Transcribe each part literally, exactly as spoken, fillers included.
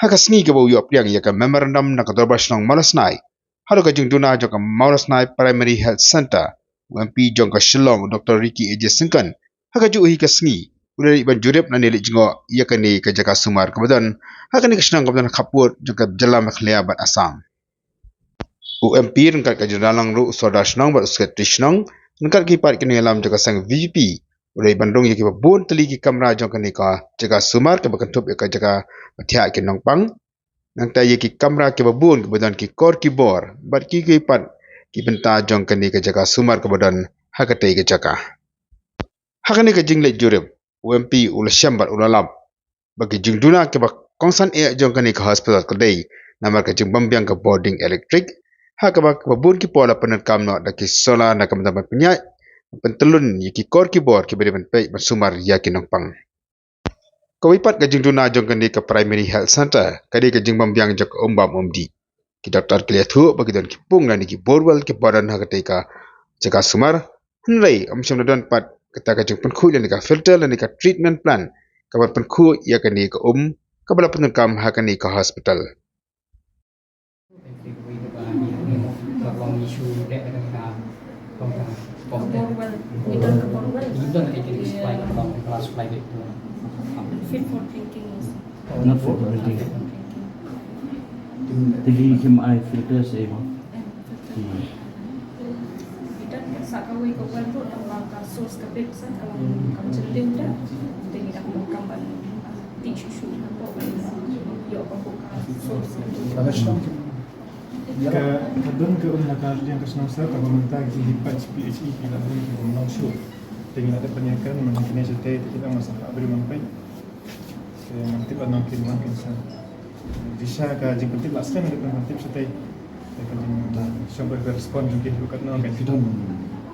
Ha ka sngi kaba u ïoh pdiang ïa ka memorandum na ka Dorbar Shnong Mawlasnai halor ka jingduna jong ka Mawlasnai Primary Health Centre, u M P jong ka Shillong, Doctor Ricky A J Syngkon, ha kajuh hi ka sngi u la leit ban jurip lane leit jngoh ïa kane ka jaka sumar kaba don ha kane ka shnong kaba don ha khappud jong ka jylla Meghalaya bad Assam. U M P ryngkat ka jingduna lang ruh u Sordar Shnong bad u Secretary Shnong ryngkat ki pat ki nongïalam jong ka seng V P P u la leit ban rung ïa kiba bun tylli ki kamra jong kane ka jaka sumar kaba kynthup ïa ka jaka ba thiah ki nongpang, nangta ïa ki kamra kiba bun kiba don ki kor ki bor bad ki ki pat ki bynta jong kane ka jaka sumar kaba don ha katei ka jaka. Ha kane ka jingleit jurip, u M P u la shem bad u la lap ba ki jingduna kiba kongsan eh jong kane ka hospital ka dei namar ka jingbym biang ka bording elektrik, ha kaba kiba bun ki por la pyndonkam noh da ki solar na ka bynta ban pynïaid, pyntyllun ïa ki kor ki bor kiba dei ban peit ban sumar ïa ki nongpang. Kawei pat ka jingduna jong kane ka Primary Health Centre ka dei ka jingbym biang jong ka um bam um dih. Ki doktor ki la ïathuh ba ki don ki pung lane ki borewell kiba don ha katei ka jaka sumar, hynrei ym shym la don pat kata ka jingpynkhuid lane ka filter lane ka treatment plant kaba pynkhuid ïa kane ka um kaba la pyndonkam ha kane ka hospital. Borewell, we done ka borewell. Fit for drinking also. Not fit for drinking. Drinking. Tili kim ai filter sa ïa mo. Kita sa kawei ka well ruh, tang ba ka source ka bit sa ka long ka jylliew da. Te ngi dang kam ban tih shuh shuh hapoh ban ïoh ka source. Ka, ka don ka um na ka liang ka shnong sa kaba mynta ki dei pat P H E ki la don ki bym long shuh. Te ngi la dep ban ïakren mynta kine shatei te ki dang sa ka bri man peit. Te ngan tip ba nang kin nang kin sa. Di sha ka jingpyntip la sdang dep ban pyntip shatei. Te ka jing shong ba ka respond jong ki ruh katno ka jingpyntip.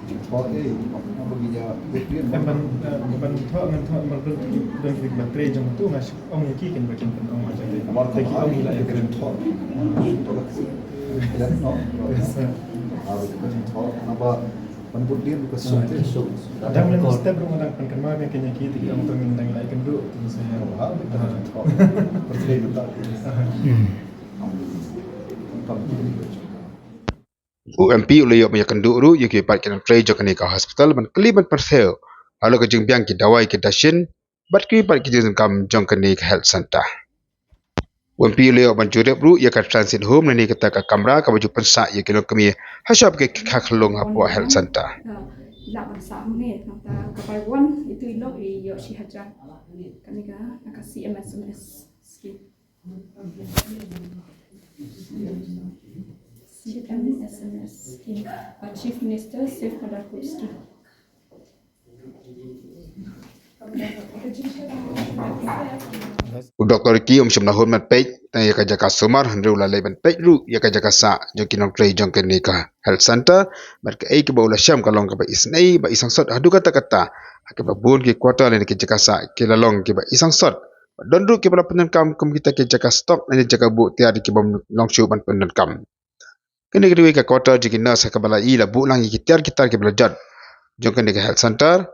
Em ban, eh, ban thoh ngan thoh ban pyn don ki ba trei jong tu nga ong ïa ki kin ba kin pyn ong ma jong te. Te ki ong ïa ki kin thoh. Yes, sir. Ban put dien ka sum te sum. Dang lem step ruh dang pynkynmaw ïa ki ïa ki te ki ong tang dang lai kynduh te sa. U M P u la ïoh ban ïakynduh ruh ïa ki pat ki nongtrei jong kane ka hospital ban kylli ban pyrshang halor ka jingbiang ki dawai ki dashin bad ki pat ki jingdonkam jong kane ka health centre. U M P u la ïoh ban jurip ruh ïa ka transit home lane kata ka kamra kaba ju pynsah ïa ki longkmie ha shop ki kha khlung hapoh health centre. Ila ban sah hangne nangta ka bai wan itu i lok i ïoh shi hajar. Kane ka na ka C M S M S scheme. C M S M S scheme, uh, Chief Minister Safe Motherhood Scheme. U Doktor Ricky um shym la hun ban peit tang ïa ka jaka sumar hynrei u la leit ban peit ruh ïa ka jaka sah jong ki nongtrei jong kane ka health centre. Bad kaei kaba u la shem ka long kaba isynei ba isangsot haduh katta katta ha kiba bun ki quarter lane ki jaka sah ki la long kiba isangsot. Don ruh kiba la pyndonkam kum kita ki jaka stock lane jaka buh tiar kiba ym long shuh ban pyndonkam. Kane ka dei ka quarter jong ki nurse ha kaba la i la buh lang ïa ki tiar ki tar kiba la jot jong kane ka health centre.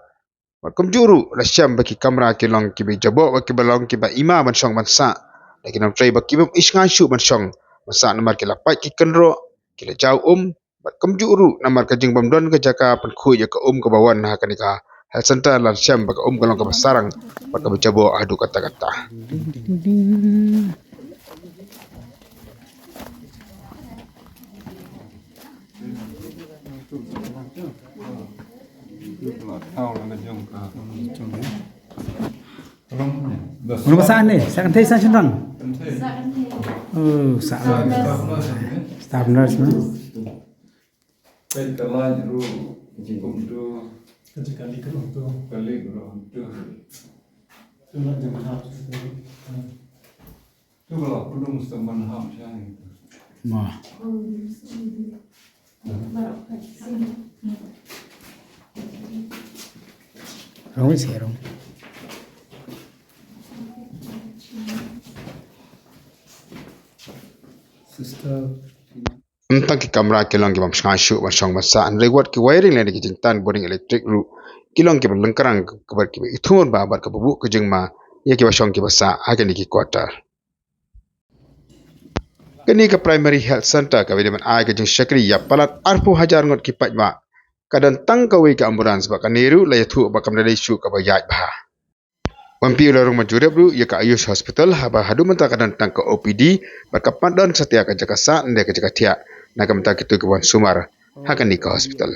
Bad kumjuh ruh la shem ba ki kamra ki long kiba jaboh bad kiba long kiba ima ban shong ban sah. Da ki nongtrei ba kiba ym shngaiñ shuh ban shong ban sah namar ki la pait ki kynroh, ki la jaw um. Bad kumjuh ruh namar ka jingbym don ka jaka pynkhuid ïa ka um kaba wan ha kane ka health centre la shem ba ka um ka long kaba sarang bad kaba jaboh haduh katta katta. Unu ba sah ne, sah kynthei sah shyndang. Oh, sah staff nurse ma. Peit ka light ruh kumtu. Ka jaka leak ruh kumtu. Ka leak ruh kumtu. Tu la jaka hap. Tu ka la pudung sa man hap shai. Ma. Rong isi rong. Sister. Ym tang ki kamra ki long ki bym shngaiñ shuh ban shong ban sah, hynrei wat ki wiring lane ki jingtan bording elektrik ruh ki long kiba lyngkrang, kiba, kiba ithumur bha bad kaba buh ka jingma ïa kiba shong kiba sah ha kine ki quarter. Kane ka Primary Health Centre kaba dei ban ai ka jingshakri ïa palat arphew hajar ngut ki paidbah, ka don tang kawei ka ambulance bad kane ruh la ïathuh ba kam da dei shuh kaba ïaid bha. U M P u la rung ban jurip ruh ïa ka Ayush Hospital haba haduh mynta ka don tang ka O P D bad kam pat don satia ka jaka sah ne ka jaka thiah na ka bynta kito kiba wan sumar ha kane ka hospital.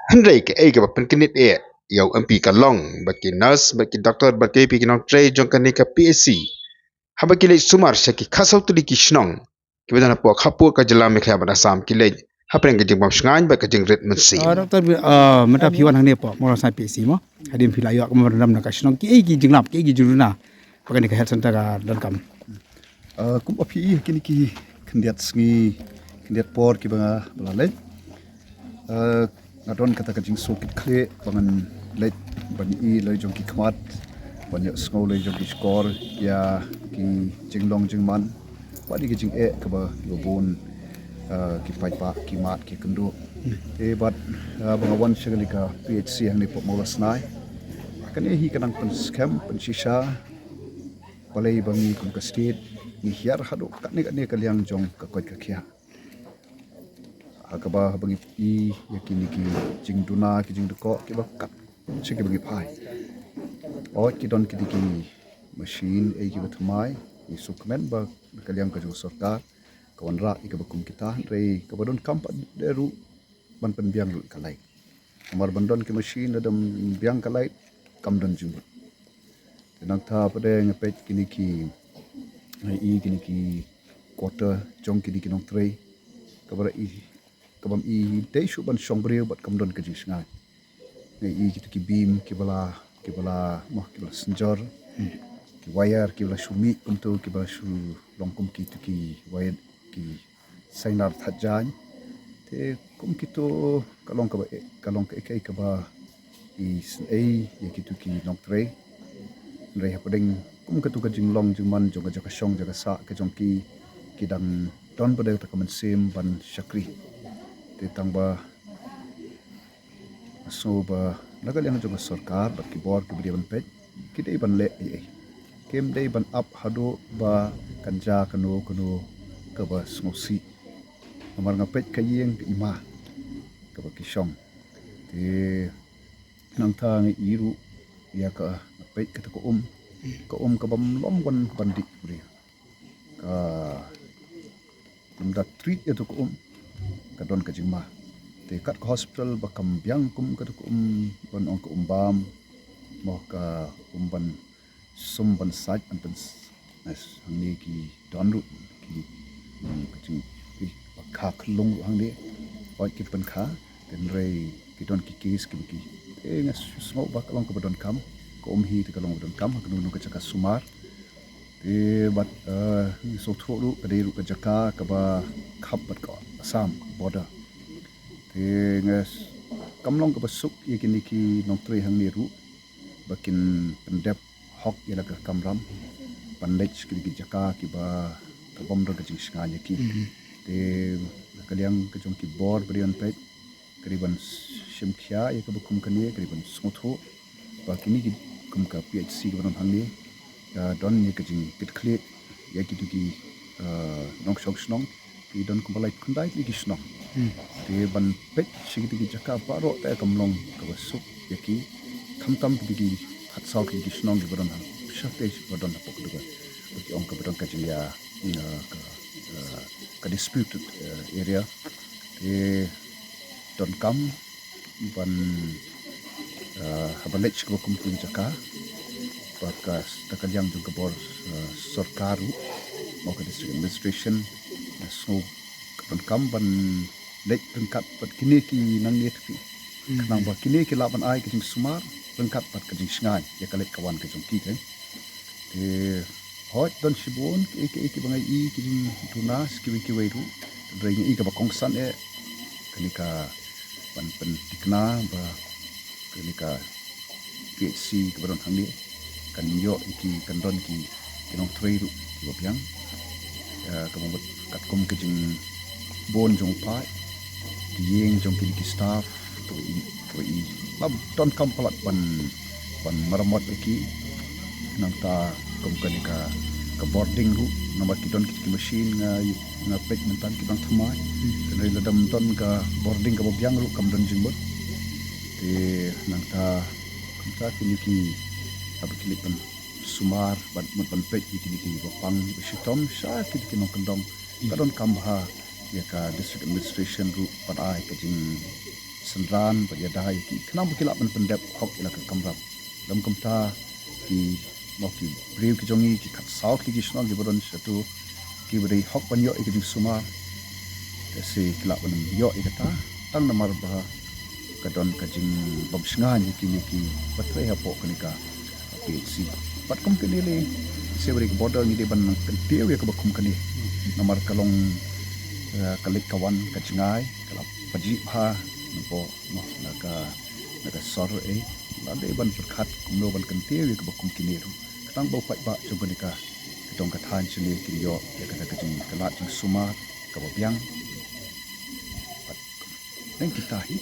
Hynrei kaei kaba pynkynit eh ïa u M P ka long ba ki nurse bad ki doktor bad kiwei pat ki nongtrei jong kane ka P H C haba ki leit sumar sha ki khatsaw tylli ki shnong kiba don hapoh khappud ka jylla Meghalaya bad Assam, ki leit hapdeng ka jingbym shngaiñ bad ka jingrit mynsiem. Ah, Doktor, ah, mynta phi wan hangne hapoh Mawlasnai P H C mo, hadien phi la ïoh ka memorandum na ka shnong, kiei ki jinglap, kiei ki jingduna ba kane ka health centre ka donkam? Ah, kumba phi i, kine ki khyndiat sngi, khyndiat por kiba nga ba la leit, ah, nga don kata ka jingsngewkitkhlieh ba ngan leit ban ïohi la jong ki khmat, ban ïohsngew la jong ki shkor ïa ki jinglong jingman bad ïa ki jingeh kaba ïa bun, ah, ki paidbah ki mad ki kynduh. Te bad, ah, ba nga wan sha kane ka P H C hangne hapoh Mawlasnai, kane hi ka nang pynskhem pynshisha balei ba ngi kum ka state ngi hiar haduh katne katne ka liang jong ka koit ka khiah. Ha kaba ba ngi i ïa kine ki jingduna ki jingdukok kiba kat sha kiba ngi phai. Ot ki don kine ki machine ei kiba thymmai, ngi sngewkmen ba ka liang ka jong sorkar ka wanrah ïa kaba kum kita, hynrei kaba donkam pat de ruh ban pynbiang ruh ka light. Namar ban don ki machine lada ym biang ka light kam don jingmut. Te nangta pat de nga peit kine ki, nga i kine ki quarter jong kine ki nongtrei kaba i, kaba ym i dei shuh ban shong briew bad kam don ka jingshngaiñ. Nga i kito ki beam kiba la, kiba la, mo, kiba la synjor, ki wire kiba la shu mih kumto, kiba la shu long kum kito ki wire ki sainar thait jaiñ. Te kum kito ka long kaba, ka long kaei kaei kaba i sngewsih ïa kito ki nongtrei. Hynrei hapdeng kum kato ka jinglong jingman jong ka jaka shong jaka sah ka jong ki, ki dang don pat de kata ka mynsiem ban shakri. Te tang ba nga sngew ba na ka liang jong ka sorkar bad ki bor kiba dei ban peit, ki dei ban leh ei ei. Kim dei ban ap haduh ba kan jia kano kano kaba sngewsih. Namar nga peit ka ïing ka i ma kaba ki shong. Te nangta nga i ruh ïa ka, nga peit kata ka um, ka um kaba ym long wan ban dih briew. Ka lymda treat ïa kata ka um, ka don ka jingma. Te kat ka hospital ba kam biang kum kata ka um ban ong ka um bam, mo, ka um ban sum ban sait ban pyn s-, hangne ki don ruh ki, mm, ka jing, ki ba kha khlung ruh hangne. Oi, ki pynkha, hynrei ki don ki case ki, ki, eh, nga sngew ba ka long kaba donkam, ka um hi te ka long ba donkam ha kano kano ka jaka sumar. Te bad, eh, ngi sngewthuh ruh ka dei ruh ka jaka kaba khap bad ka Assam border. Te nga s-, kam long kaba suk ïa kine ki nongtrei hangne ruh ba kin pyndep hok ïa la ka kamram ban leit sha kine ki jaka kiba ka bym don ka jingshngaiñ ïa ki. Mhm. Te ka liang ka jong ki bor ba dei ban peit, ka dei ban shim khia ïa kaba kum kane, ka dei ban sngewthuh ba kine ki kum ka P H C kaba don hangne, ka don ïa ka jingkitkhlieh ïa kito ki, eh, nongshong shnong, ki don kumba lai khyndai tylli ki shnong. Hmm. Te ban peit sha kito ki jaka baroh te kam long kaba suk ïa ki, khamtam kito ki khatsaw tylli ki shnong kiba don ha, shatei ba don hapoh kito ka, ba ki ong kaba don ka jingïa, eh, ka, eh, ka disputed, eh, area. Te donkam ban, ah, haba leit sha kaba kum kine ki jaka, ba ka, da ka liang jong ka bor, ah, sorkar ruh, mo, ka district administration, nga sngew ka donkam ban leit ryngkat bad kine ki nang ïeit ki. Hmm. Khnang ba kine ki lah ban ai ka jingsumar ryngkat bad ka jingshngaiñ ïa ka leit ka wan ka jong ki, kan. Te hooid, don shibun kiei kiei kiba nga i ki jingduna sha kiwei kiwei ruh. Hynrei nga i kaba kongsan eh kane ka ban pynthikna ba ka Kane ka P H C kaba don hangne kan ïoh ïa ki, kan don ki, ki nongtrei ruh kiba biang. Ka mut katkum ka jingbun jong u paid, ki ïing jong kine ki staff, kaba i, kaba i la donkam palat ban, ban maramot ïa ki. Nangta kum kane ka, ka boarding ruh, namar ki don ki, ki machine nga, nga peit mynta ki dang thymmai. Hynrei lada ym don ka boarding kaba biang ruh kam don jingmut. Te nangta kumta kine ki, haba ki leit ban sumar bad mut ban peit ïa kine kiba pang ba shitom sha kine ki nongkyndong, ka donkam bha ïa ka district administration ruh ban ai ka jingsynran bad ïada ïa ki khnang ba ki lah ban pyndep hok ïa la ka kamram. Lym kumta ki, mo, ki briew ki jong ngi, ki khatsaw tylli ki shnong kiba don shatu, kiba dei hok ban ïoh ïa ka jingsumar, te shi ki lah ban ym ïoh ïa kata tang namar ba ka don ka jingbymshngaiñ ïa kine kiba trei hapoh kane ka P H C. Bad kum kane lei, sha ba dei ka border ngi dei ban kyntiew ïa kaba kum kane. Namar ka long, eh, ka leit ka wan ka jngai, ka la pajih bha, napoh, mo, na ka, na ka sor, eh, la dei ban pyrkhat kumno ban kyntiew ïa kaba kum kine ruh. Ka tang ba u paidbah jong kane ka, ka dong ka thaiñ shane kin ïoh ïa kata ka jing, ka lad jingsumar kaba biang. Bad nang kita hi,